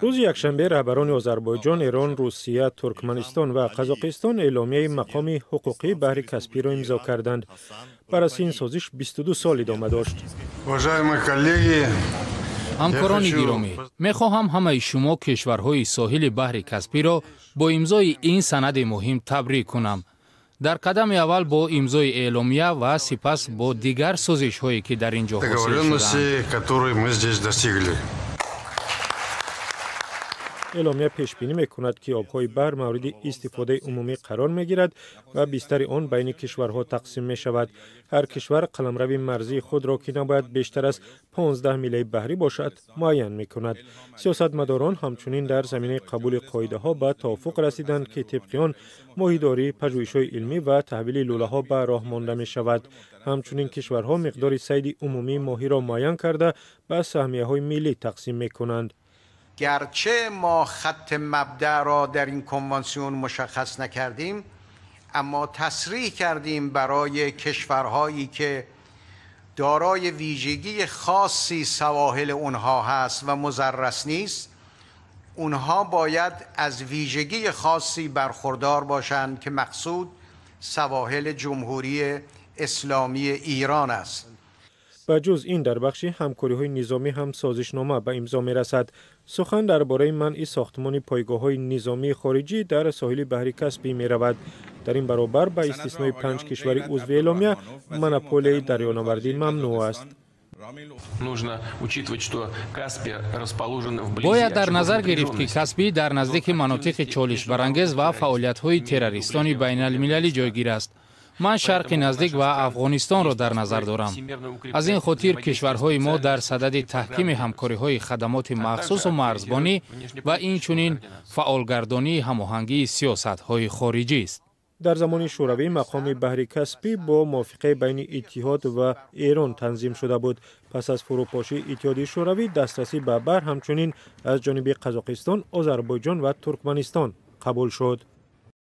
Рӯзи якшанбе раҳбарони Озарбойҷон, Эрон, Русия, Туркманистон ва Қазоқистон эъломияи мақоми ҳуқуқии баҳри Каспиро имзо карданд. Баррасии ин созиш 22 сол идома дошт. Уважаемые коллеги, Ҳамкорони гиромӣ, мехоҳам ҳамаи шумо кишварҳои соҳили баҳри Каспиро бо имзои ин санади муҳим табрик кунам. Дар қадами аввал бо имзои эъломия ва сипас бо дигар созишҳое, ки дар ин ҷо ҳосил шудаанд. Договоренности, которые мы здесь достигли. Эъломия пешбинӣ мекунад, ки обҳои баҳр мавриди истифодаи умумӣ қарор мегирад ва бистари он байни кишварҳо тақсим мешавад. Ҳар кишвар қаламрави марзии худро, ки набояд бештар аз 15 милаи баҳрӣ бошад, муайян мекунад. Сиёсатмадорон ҳамчунин дар заминаи қабули қоидаҳо ба тавофуқ расиданд, ки тибқи он моҳидорӣ, пажӯҳишҳои илмӣ ва таҳвили лӯлаҳо ба роҳ монда мешавад. Ҳамчунин кишварҳо миқдори сайди умумии моҳиро муайян карда, ба саҳмияҳои миллӣ тақсим мекунанд. گرچه ما خط مبدأ را در این کنوانسیون مشخص نکردیم، اما تصریح کردیم برای کشورهایی که دارای ویژگی خاصی سواحل اونها هست و مضرس نیست، اونها باید از ویژگی خاصی برخوردار باشند که مقصود سواحل جمهوری اسلامی ایران است. Ба ҷуз ин, дар бахши ҳамкориҳои низомӣ ҳам созишнома ба имзо мерасад. Сухан дар бораи манъи сохтмони пойгоҳҳои низомии хориҷӣ дар соҳили баҳри Каспӣ меравад. Дар ин баробар, ба истиснои панҷ кишвари узви эъломия, монополияи дарёнавардӣ мамнӯъ аст. Нужно учитывать, что Каспий расположен вблизи Бояд дар назар гирифт, ки Каспий дар наздики манотиқи чолишбарангез ва фаъолиятҳои террористони байналмилалӣ ҷойгир аст. Ман Шарқи Наздик ва Афғонистонро дар назар дорам. Аз ин хотир кишварҳои мо дар садади таҳкими ҳамкориҳои хадамоти махсусу марзбонӣ ва инчунин фаъолгардонии ҳамоҳангии сиёсатҳои хориҷист. Дар замони Шӯравӣ мақоми баҳри Каспӣ бо мувофиқаи байни Иттиҳод ва Эрон танзим шуда буд. Пас аз фурӯпошии Иттиҳоди Шӯравӣ дастрасӣ ба баҳр ҳамчунин аз ҷониби Қазоқистон, Озарбойҷон ва Туркманистон қабул шуд.